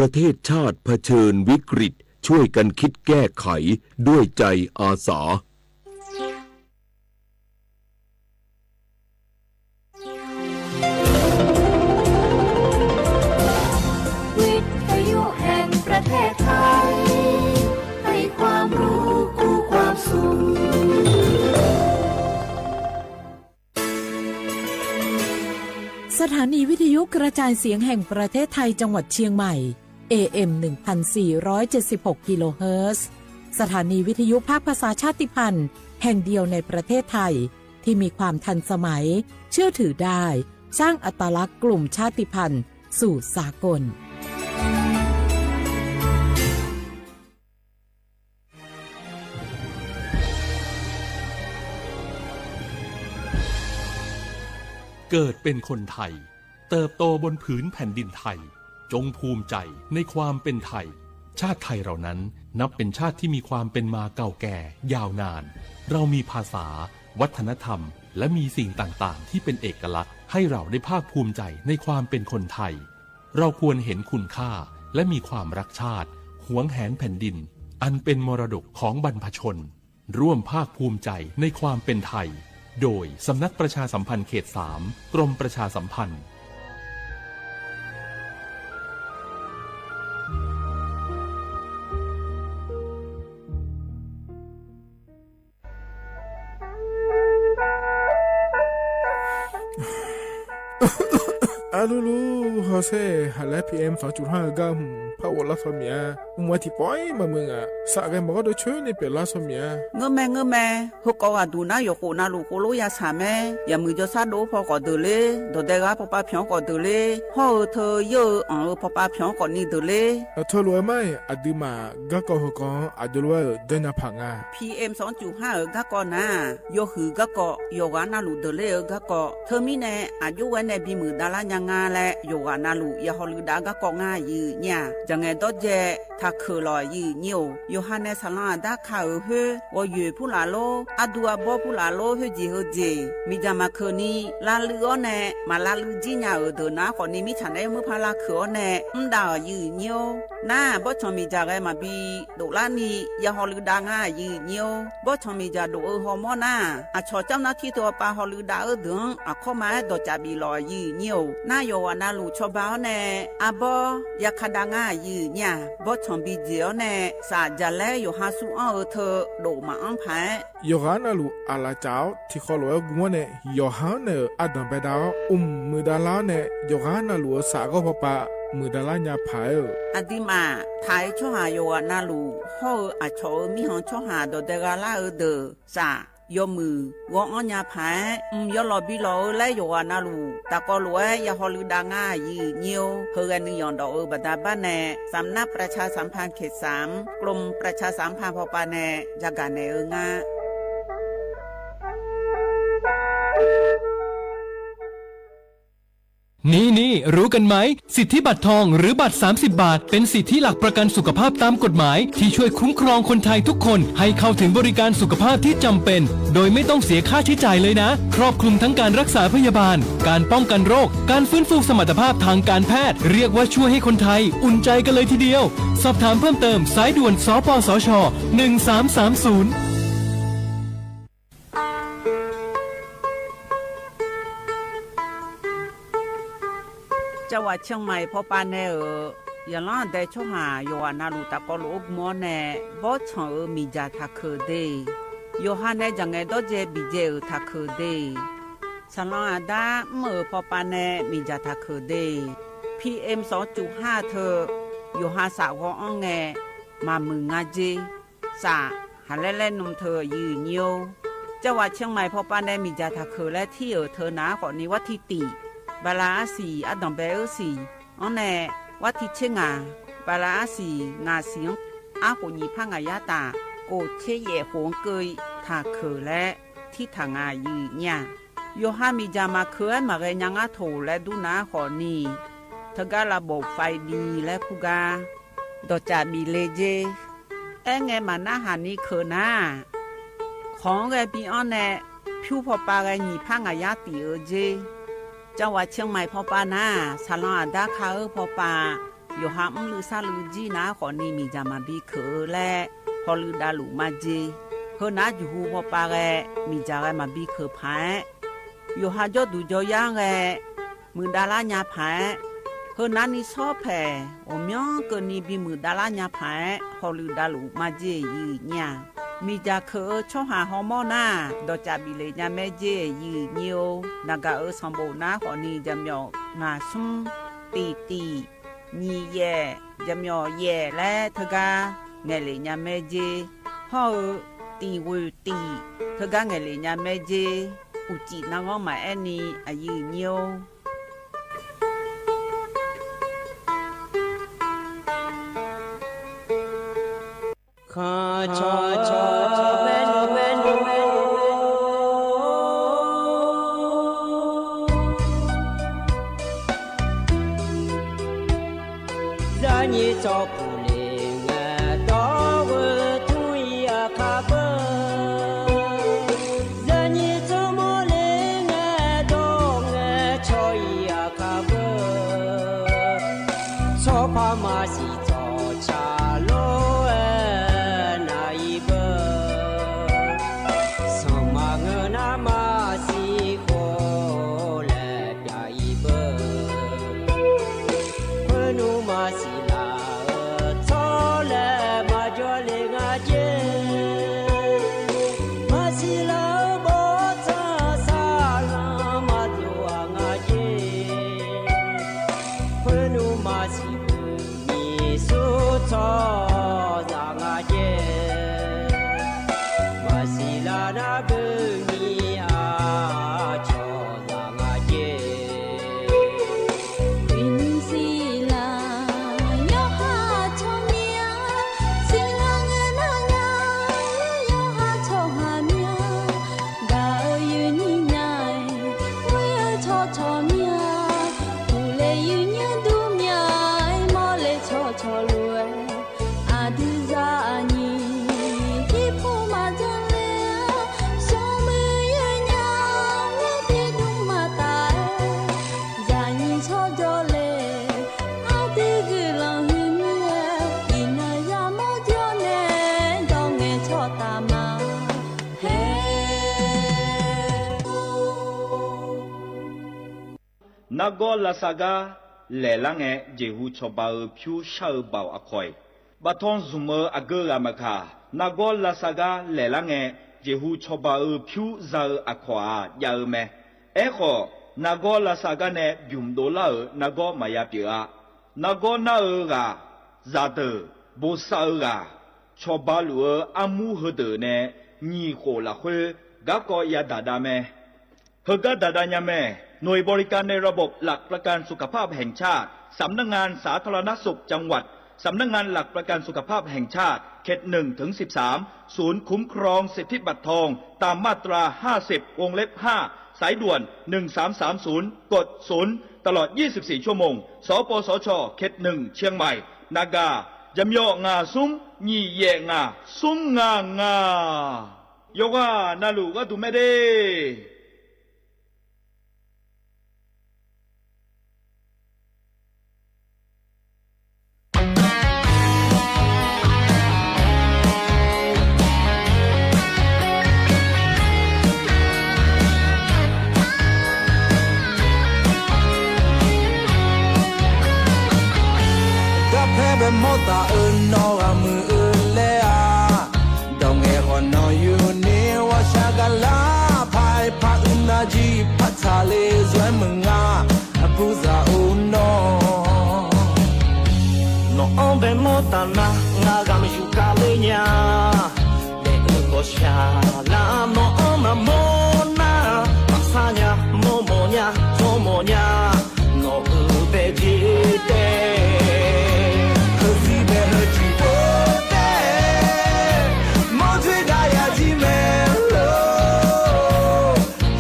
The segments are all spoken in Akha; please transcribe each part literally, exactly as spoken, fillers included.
ประเทศชาติเผชิญวิกฤต ช่วยกันคิดแก้ไขด้วยใจอาสา วิทยุแห่งประเทศไทย ให้ความรู้คู่ความสุข สถานีวิทยุกระจายเสียงแห่งประเทศไทยจังหวัดเชียงใหม่ เอเอ็ม หนึ่งพันสี่ร้อยเจ็ดสิบหก กิโลเฮิรตซ์ สถานีวิทยุภาคภาษาชาติพันธุ์แห่งเดียวในประเทศไทย ที่มีความทันสมัย เชื่อถือได้ สร้างอัตลักษณ์กลุ่มชาติพันธุ์สู่สากล เกิดเป็นคนไทย เติบโตบนผืนแผ่นดินไทย จงภูมิใจในความเป็นไทย ชาติไทยเรานั้นนับเป็นชาติที่มีความเป็นมาเก่าแก่ยาวนาน เรามีภาษา วัฒนธรรม และมีสิ่งต่างๆ ที่เป็นเอกลักษณ์ ให้เราได้ภาคภูมิใจในความเป็นคนไทย เราควรเห็นคุณค่า และมีความรักชาติ หวงแหนแผ่นดิน อันเป็นมรดกของบรรพชน ร่วมภาคภูมิใจในความเป็นไทย โดยสำนักประชาสัมพันธ์เขตสาม กรมประชาสัมพันธ์ Arlulu hawsher, haqlaer P M sanqcuf har-eu gar hmq par ghoflar saw miq-a. Mq-a tiqpawf-ir maqmuiq ngaq, safghae maqghawr dov coer ni pyeuflar saw miq-a. Ngeurmae ngeurmae, heukawv ghaqduq nar yawqkhof navluf khof lof ya shaq mae. Yaqmuiq jawrshar dov-eu paw khawf deuq ler, dawqdae ghaq pawpav pyawq-anr khawf deuq ler, hawr-eu teu yeur-eu anq-eu pawpav pyawq-anr khawf ni deuq ler. Aqteu lof-aer mar-iq aqduimaf garkawv heukawv-anr aqjox lof-aer-euq janrnya paq nga. P M sanqcuf har-euq garkawv nar-aq, yawhuiq garkawv, yawqghaq navluf deuq ler-eu garkawv. Teumirnae aqjox ghae nae bimuiq davlar nya nga laer yawqghaq navluf ya hawluiv dav garkawv ngar aqyuif nyir-aq, jaqngaeq dawrdzae taqkeuq lawq aqyuif nyir-or. Yawqha nae saqlanr aqdar ka-euq khoer, ghawqyoeq purlaf lor, ardu arbawr purlaf lor, khoerjeq heujeq miqdzaq maqkeuq ni lavluiv-awr nae, maq lavluiv jir nya-euq deuq nar khawf ni mirtsaq naeq-aer murpar lavkeuq-awr nae mr dav-euq aqyuif nyir-or. Nar-aq, bawrtsanq miqdzaq ghae maqbi doflar ni ya hawluiv dav ngar aqyuif nyir-or. Bawrtsanq miqdzaq dof-eu hawmawr nar-aq, aqcawq camr nar tir teu-awr pav hawluiv dav-eu deuq-anr aqkawr ma-aer dawqcaf bif lawq aqyuif nyir-or. Nar yawqghaq navluf cawba-awr nae arbawr yaka dav ngar aqyuif nyir-aq, bawrtsanq bi jeq-awr nae saf jaqlaer yawqha sur anr-eu teu dof maqanr paq-aer, yawqghaq navluf aqlaf caf-awr tiqkhawv lof-aer gm-awr nae, yawqha-anr naeq-euq ardanq baedav-awr mq muiqdav lar-awr nae, yawqghaq navluf-euq saf ghawr pawpav muiqdav lar nya paq-aer-euq. Aqduimaf taq-eu tsawrhaq yawqghaq navluf hawr-eu aqcawq-euq mirkhanq tsawrhaq dawqdae gha lar-eu deuq saf yawmuiq ghawr-anr nya paq-aer, mq yawlawq bi lawq-eu laer yawqghaq navluf taqkawv lof-aer ya hawluiv dav ngar aqyuif nyir-or. Heughae nuiyanq dawf-eu baqda bar nae สำนักประชาสัมพันธ์เขตสาม กรมประชาสัมพันธ์ pawpav nae yagaq naeq-eu nga. นี่ๆ รู้กันไหม สิทธิบัตรทองหรือบัตร สามสิบ บาท เป็นสิทธิหลักประกันสุขภาพตามกฎหมาย ที่ช่วยคุ้มครองคนไทยทุกคนให้เข้าถึงบริการสุขภาพที่จำเป็น โดยไม่ต้องเสียค่าใช้จ่ายเลยนะ ครอบคลุมทั้งการรักษาพยาบาล การป้องกันโรค การฟื้นฟูสมรรถภาพทางการแพทย์ เรียกว่าช่วยให้คนไทยอุ่นใจกันเลยทีเดียว สอบถามเพิ่มเติม สายด่วน สปสช. หนึ่งสามสามศูนย์ Cawqghaq Ciangmaiq pawpav nae-euq yaqlanr aqdae tsawrhaq yawqghaq navluf tafkawv lof-aer gm-awr nae bawrtsanq-euq miqdzaq taqkeuq de. Yawqha nae jaqngaeq dawrdzae biqdzae-euq taqkeuq de. Saqlanr aqdar mr-euq pawpav nae miqdzaq taqkeuq de. P M sanqcuf har teu yawqha saf ghawr-anr ngae maqmuiq nga jer. Saf haqlaer laer nm teu aqyuif nyir-or. Cawqghaq Ciangmaiq pawpav nae miqdzaq taqkeuq laer tir-euq teu nav-aer khawf ni war tir tif, bala arsiq ardanq bae-eu siq-anr nae war tir tser ngaq, bala arsiq ngaq siq-anr arkhof nyiq par ngaq yar taf, khof tser yaef khof-anr keuv-i taqkeuq laer tir taq nga aqyuif nyir-aq. Yawqha miqdzaq maqkeuv-aer maqghae nya ngar toq laer dur nav-aer khawf ni, teugar lavbof faiv bi laer kur gar dawqcaf bif le jer. Aerngae maqnarhaq ni keuq nar, kawq-anr ghae bi-anr nae pyur pawpav ghae nyiq par ngaq yar tif-eu jer. Cawqghaq Ciangmaiq pawpav nar-aq, saqlanr aqdar ka-eu pawpav yawqha mrluiv sarluiv jir nar khawfni miqdzaq maqbi keuq-eu laer hawluiv davluf majeq. Heu nar jeqhu hawpav ghae miqdzaq ghae maqbi keuq paq-aer, yawqha jawrduq jawryar-anr ghae muiqdav lar nya paq-aer, heu narni shawr paeq ghawqmyanr keuvni bimuiq dav lar nya paq-aer hawluiv davluf majeq yiq nyir-aq, miqdzaq keuq-eu tsawrhaq hawmawr nar dawqcav bif lef nya mae jeq yiq nyir-or. Naqgaq-euq sanqbof nar khawfni jaqmyawf ngaq smr, tiq tiq, nyiq yaef, jaqmyawf yaef laer teugar ngaeqlef nya mae jeq. Hawr-eu tiq ghoeq tiq teugar ngaeqlef nya mae jeq. Uqcif narghanr maqaer ni aqyuif nyir-or. Zaqnyiq tsawrpuq le ngae dawr-eu tmr-ir aqkar beu. Zaqnyiq tsawrmawr le ngae dawr ngae caw-ir aqkar beu. Tsawrpar maqsiq tsawrca lor-aer nar-ir beu. Sanqma ngeur nar maqsiq khof laer pyav-ir beu. Khoernmr maqsiq laf-eu tsawrlaeq maqjawr le nga jer. Maqsiq laf-eu bawrtsanq saqlanq maqdov-aq nga jer. Khoernmr maqsiq beu nyiq sur tsawrhaqzaq nga jer. Maqsiq laf nar beu nyiq aqcawq zaq nga jer. Uiqnymr siq laf yawqha tsawrmyanr, siq laf ngae nar nya yawqha tsawrhaq myanr. Gaq-eu yoeqnyir nya-aer, ghoer-eu tsawrcawq myanr, uqle yoeqnyir dur myanr-aer, mawrle tsawrcawq lof-aer, aqdui zaqnyiq jirpov maqdzanr le-a, smrmuiq yoeqnya-aer tiqdmr maqtaf-aer, zaqnyiq tsawrjawr le, aqdui guiqlanq huiqmir-aer, iqnan yamawr jawr nae, dawr ngae tsawrtaf ma. Her Nargawr lavsav gar laeqlar ngae, jeqhu cawba-eu pyur shar-eu baoq aqkawq-iq, baftanr zmq-eu aqgeu ghaq maqkaq, nargawr lavsav gar laeqlar ngae, jeqhu cawba-eu pyur za-eu aqkawq-aq jav-eu mae. Aerkhawf, nargawr lavsav gar nae bymq dovlar-euq nargawr maqya pyeuf-a. Nargawr nar-eu ghaq, zaqdeuq, bosav-eu ghaq, cawba luf-eu armur heudeuq nae nyiq khof lafkhoer garkawv yadaq dav mae. Heugar daq dav nya mae. หน่วยบริการในระบบหลักประกันสุขภาพแห่งชาติ สำนักงานสาธารณสุขจังหวัด สำนักงานหลักประกันสุขภาพแห่งชาติ เขตหนึ่งถึงสิบสาม ศูนย์คุ้มครองสิทธิบัตรทอง ตามมาตรา ห้าสิบ วงเล็บ ห้า สายด่วน หนึ่งสามสามศูนย์ กด ศูนย์ ตลอด ยี่สิบสี่ ชั่วโมง สปสช เขต หนึ่ง เชียงใหม่ Naga, jaqmyawf ngaq smr nyiq yaef ngaq smr ngaq ngaq. Yawqghaq navluf gharduq mae de. Garpaer bae mawr taf-eu nawr ghaq muiq-eu laer-aq, dawq ngaeq khawf nawq yuni ghawqshaq gaqlar paq-aer par uiqnav jir par tsaqle zaw-aer meuq nga, aqbur zaq-or nawr. Nawq-anr bae mawr taf nar ngar ghaq maqyuq kar ler nya. Daef-eu ghawqshaq lar nawq-anr maqmawr nar, maqsar nya, mawrmawf nya, tsawrmawf nya, nawq-euq bae jeq tae. Heuzir bae heu tiq pov tae, mawrdoer dav yaq jir mae lor.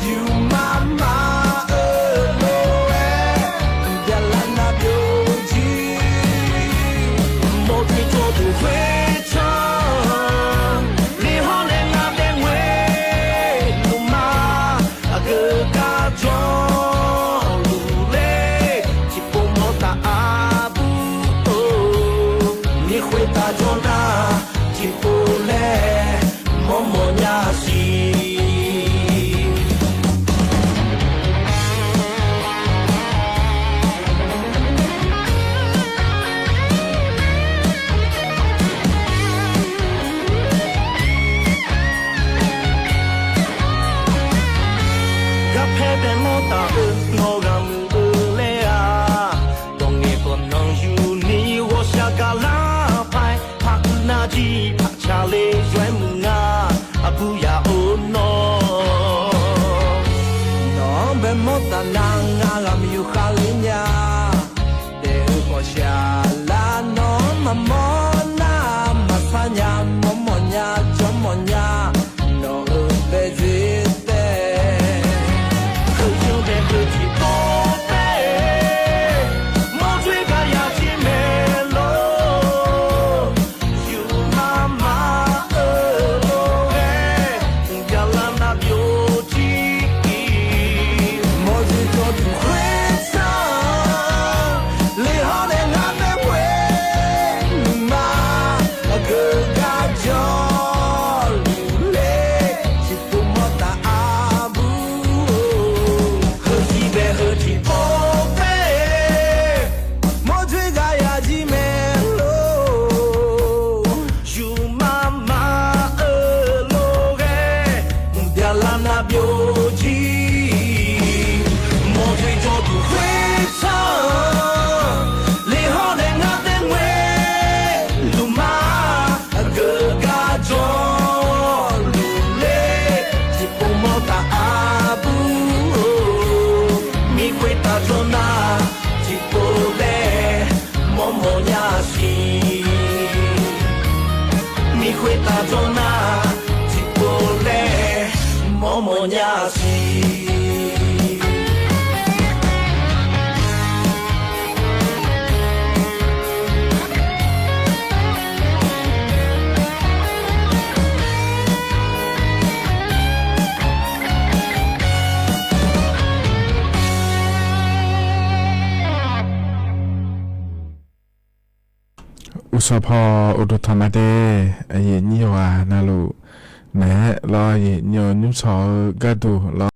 Yufmaf maf-eu lof-aer, yaqlar nar byov jir. Mawrdoer tsawrduq khoercan, ni hawr nae ngar dae ngoe luf ma. Aqgeu gar jawrluf ler, tiqpov mawr taf-a. Gaqlar pae paq uiqnav jir paq caqle yaw-aer muiq nga. Aqbur yaq-or nawr, nawq-anr bae mawr taf nar ngar ghaq miqyu khavler nya. Daef-eu ghawqshaq lar nawq-anr maqmawr nar maqsar nya, mawrmawf nya, jawrmawf nya. Nawq-euq bae dzer tae, heuyanr bae heu tiqpov tae, mawrdzoer gaq yaq jir mae lor. Yufmaf maf-eu lof-aer, byaqlav nav byovjir. Mawrdzoer jawrduq khoertsanr, lef hawr nae ngar bae ghoer nuima, aqgeu gar jawrluf ler, tiqpov mawr taf aqbur-or. Heuzir bae heu tiqpov tae, mawrdzoer gaq yaq jir mae lor. Yufmaf maf-eu lof-aer, byaqlav nav byovjir. Mawrdzoer jawrduq khoertsanr, lef hawr nae ngar bae ghoer nuima, aqgeu gar jawrluf ler, tiqpov mawr taf aqbur-or. Mir khoertav jawr nar tiqpov laer mawrmawf nya siq. Mir khoertav jawr nar tiqpov laer mawrmawf nya siq. Uqsawq paw uqduq tanq ma de. Aqyuif nyir yawqghaq navluf maeq-aer lawr, aqyuif nyir yawq nymrshawq-eu gharduq lawr.